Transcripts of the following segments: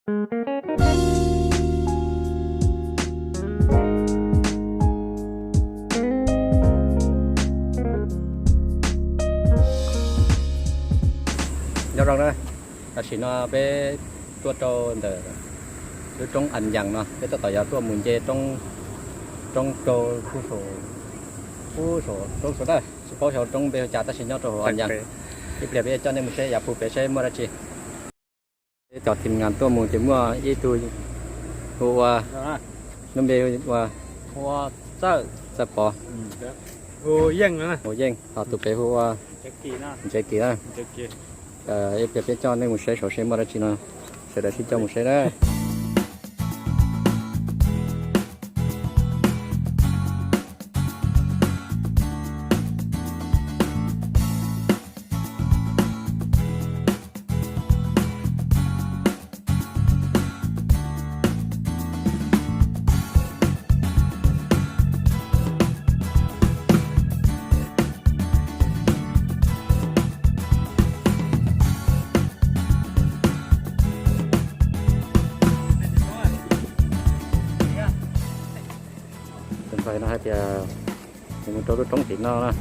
Nyob zoo na, tam sim no peb tuaj rau ntawm lub roob As Yas no, peb tab tom yuav tuaj mus nce roob rau pem saum, roob saum na, tsis paub xyov roob npe hu cas tab sis nyob rau hauv As Yas. Ib pliag peb coj nej mus saib yav puag pem seb muaj dab tsi. Peb cov team ngas tuaj mus ces muaj ib tug hu ua, lub npe hu ua Txawj Pov, hu Yeej, ho tus pem hu ua Ntsev Kis na. Ib pliag peb coj nej mus saib saum seb muaj dab tsi no, sawv daws sib coj mus saib na. Tus ntxhais no hais tias nws mus rau lub roob tim no na.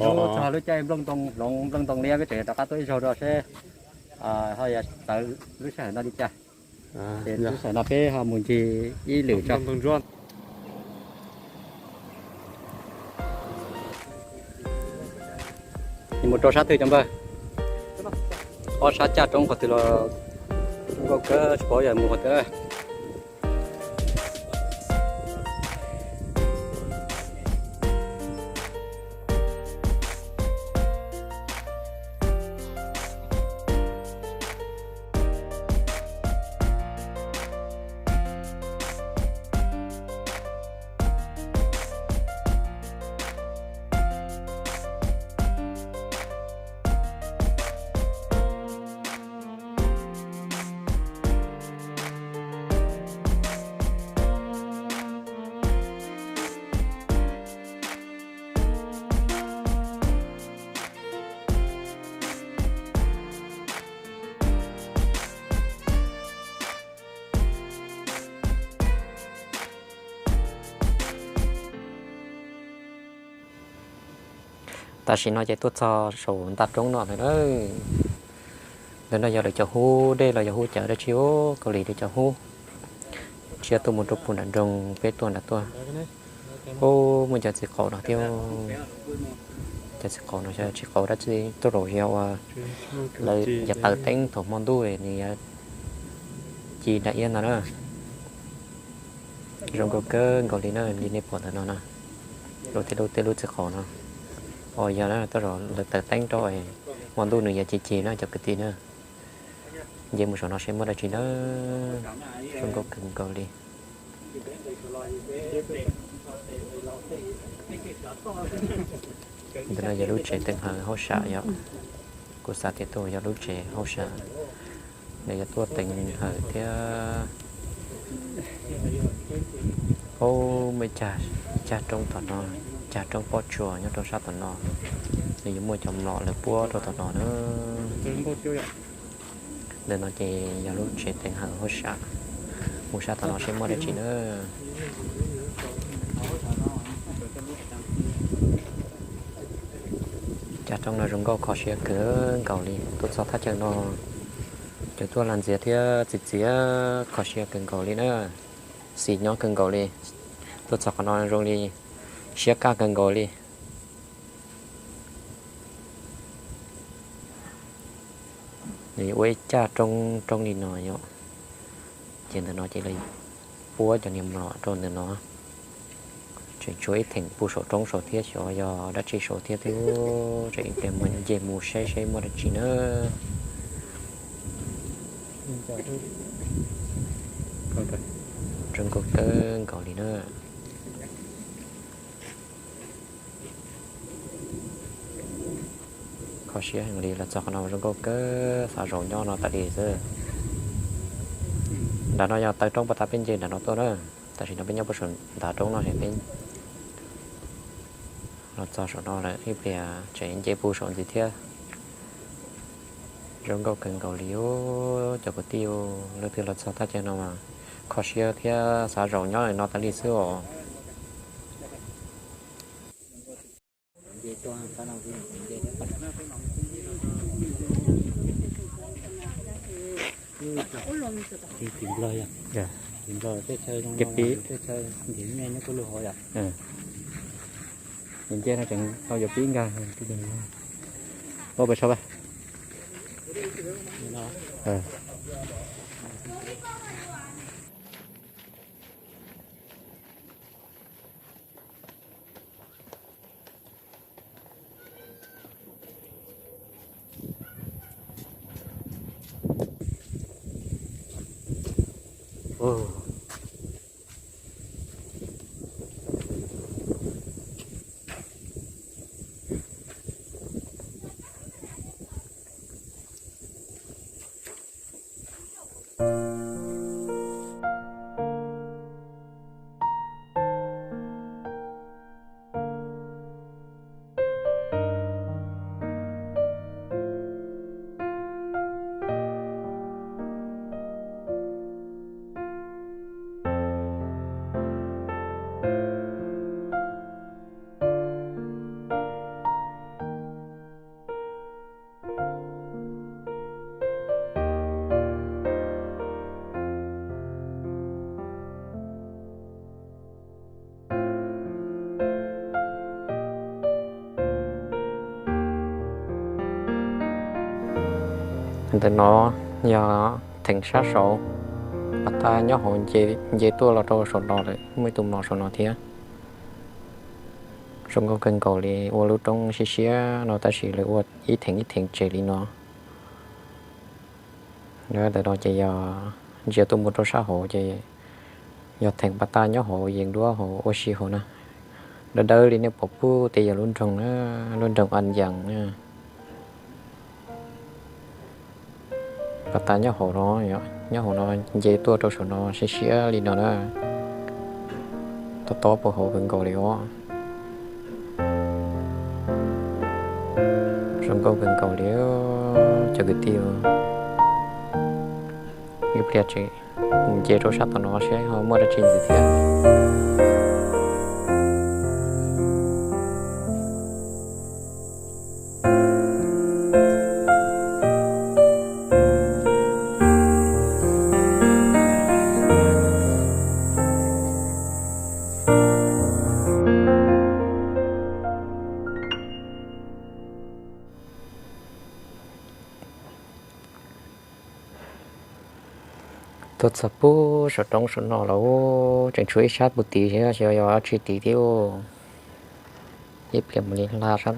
Lub txog lub caij nplooj ntoo hloov nplooj ntoo liab peb tseem rov qab tuaj ib zaug rau seb ho yuav txawv lub sij hawm no li cas. Ces lub sij hawm no peb ho mus ncig ib lwm tso. Mus rau sab twg cov npawg? Ob sab caj roob qhov twg los zoo nkauj kawg tsis paub yuav mus qhov twg na. Tam sim no ces tuaj txog saum nta roob no lawm na. Ntawm no yog lawv cov hub dej los yog hub cawv dab tsi, Kaus Lim lawv cov hub. Tsis yog tuaj mus rau puag nram nroog, peb tuaj nram tuaj. Ub, muaj cov txiv qaub no thiab. Cov txiv qaub no tsis qaub dab tsi, tuaj zaum yog ua lawv yav taws teeb thaum hmo ntuj nws yuav ci nram iab no na. Zoo nkauj kawg nkaus li na, li nej pom ntawm no na. Lub tej lub tej lub txiv qaub no, o yog na, tuaj zaum lawv taws teeb rau hmo ntuj nws yuav ci ci na cov kwv tij na. Nce mus saum no seb muaj dab tsi na. Zoo nkauj kawg nkaus li. Ntawm no yog lub tsev teev hawm hauj sam yom. Kuv xav tias tuaj yog lub tsev hauj sam, nws yuav tuaj teev hawm thiab. Ub, muaj ib cag roob tom no, cag roob pob tsuas nyob rau sab tom no. Nws yuav muaj cov mlom lawv puab rau tom no na. Ntawm no ces yog lub tsev teev hawm hauj sam. Mus sab tom no seb muaj dab tsi na. Cag roob no zoo nkauj kho siab kawg nkaus li. Tuaj txog thaj chaw no, cov tuaj lag ntxias thiab txiv txiav kho siab kawg nkaus li na. Xis nyob kawg nkaus li. Tuaj txog qhov no zoo li siab kaj kawg nkaus li. Nws yuav ua ib cag roob roob li no yom. Ces ntawm no ces lawv puab cov niag mlom rau ntawm no. Tseem tshuav ib theem puag saum roob saud thiab, xyov yog dab tsi saud thiab twb. Tseem ib pliag mus nce mus saib seb muaj dab tsi na. Zoo nkauj kawg nkaus li na. Kho siab heev li, los txog qhov no zoo nkauj kawg, xav zaum nyob no tas li xwb. Nram no yog taw roob puag ta peb nce nram no tuaj na. Tam sim no peb nyob puag saum ntav roob no, peb los txog saum no lawm, ib pliag tseem nce puag saum ntxiv thiab. Zoo nkauj kawg nkaus li os cov kwv tij, leej twg los txog thaj chaw no mas kho siab thiab xav zaum nyob no tas li xwb os. Tim Nplog yom, tim Nplog tej chaw zoo, tej chaw ntiav nyiaj nyob koj lub hov yom. Ntiav nyiaj no tseem tau yuav pib nkag. Ua pes tsawg? Ntawm no yog theem sab saud, pab taj nyob hauv nce tuaj los rau saum no lawm, muaj ib tug mos saum no thiab. Zoo nkauj kawg nkaus li, ua lub roob siab siab no tab sis lawv ua ib theem ib theem tseg li no. Ntawm no ces yog ntsia tuaj mus rau sab hauv ces yog theem pab taj nyob hauv yees duab hauv ua si hauv na. Dawb dawb li nej pom pub tej yog lub nroog na, lub nroog An Yees na. Pab taj nyob hauv no, nyob hauv no nce tuaj rau saum no siab siab li no na. Tob tob puag hauv kawg nkaus li os. Zoo nkauj kawg nkaus li cov kwv tij. Ib pliag tseem mus nce rau sab tom no seb ho muaj dab tsi ntxiv thiab. Tuaj txog puag saum roob saum no los tseem tshuav ib sab puag tid thiab, xyov yog dab tsi tid thiab. Ib pliag mus li hla sab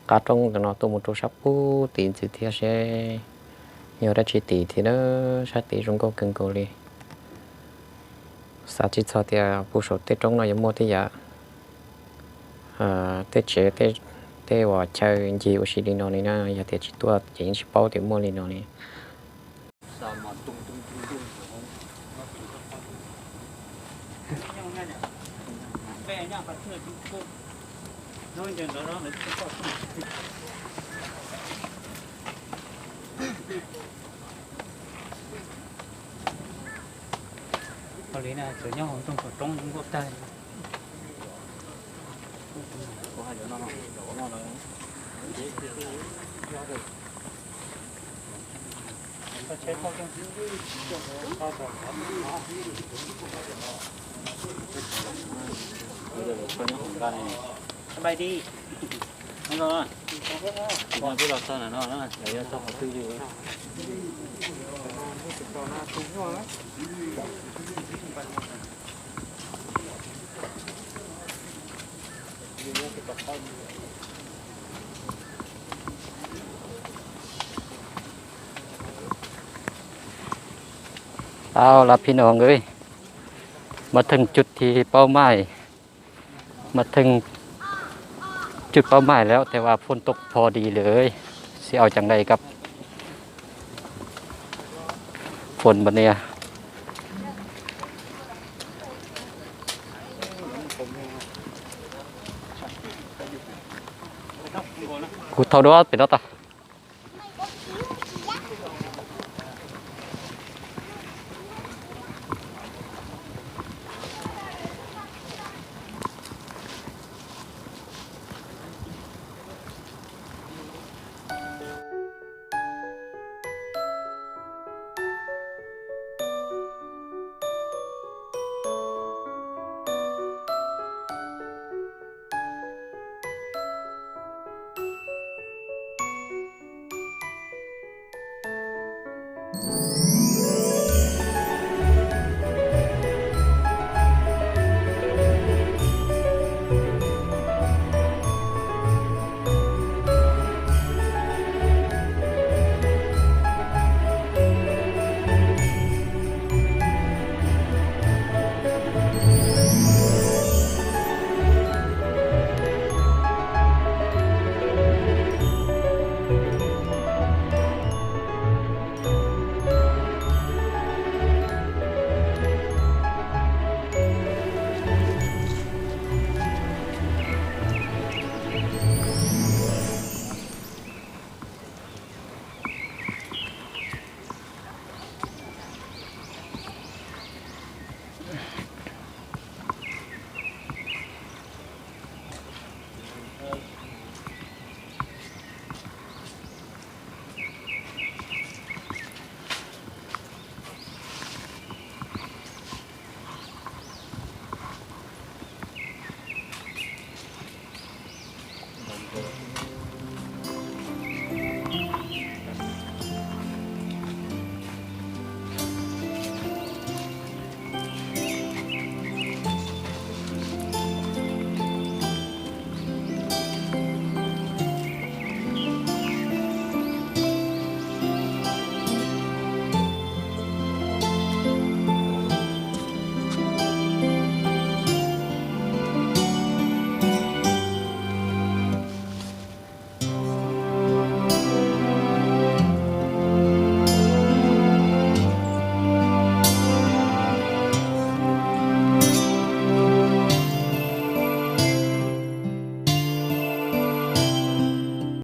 qab roob ntawm no tuaj mus rau sab puag tid ntxiv thiab seb yog dab tsi tid thiab na. Sab tid zoo nkauj kawg nkaus li. Xav tsis txog tias puag saum tej roob no yuav muaj tej yam, tej tsev, tej uas chaw ncig ua si li no li na. Yog tias tsis tuaj ces yeej tsis paub tias muaj li no li. Ua li na, tsuas nyob hauv nroog saum roob zoo nkauj tag. Sawv daws los txog nyob hauv nqaj ne. Sab npais di. Peb los txog ntawm no na, lawv yuav txog qhov twg li? เอาละพี่น้องเอ้ย มาถึงจุดที่เป้าหมาย มาถึงจุดเป้าหมายแล้ว แต่ว่าฝนตกพอดีเลย สิเอาจั่งใดกับฝนบัดเนี่ย Kuv thau duab pem no tag.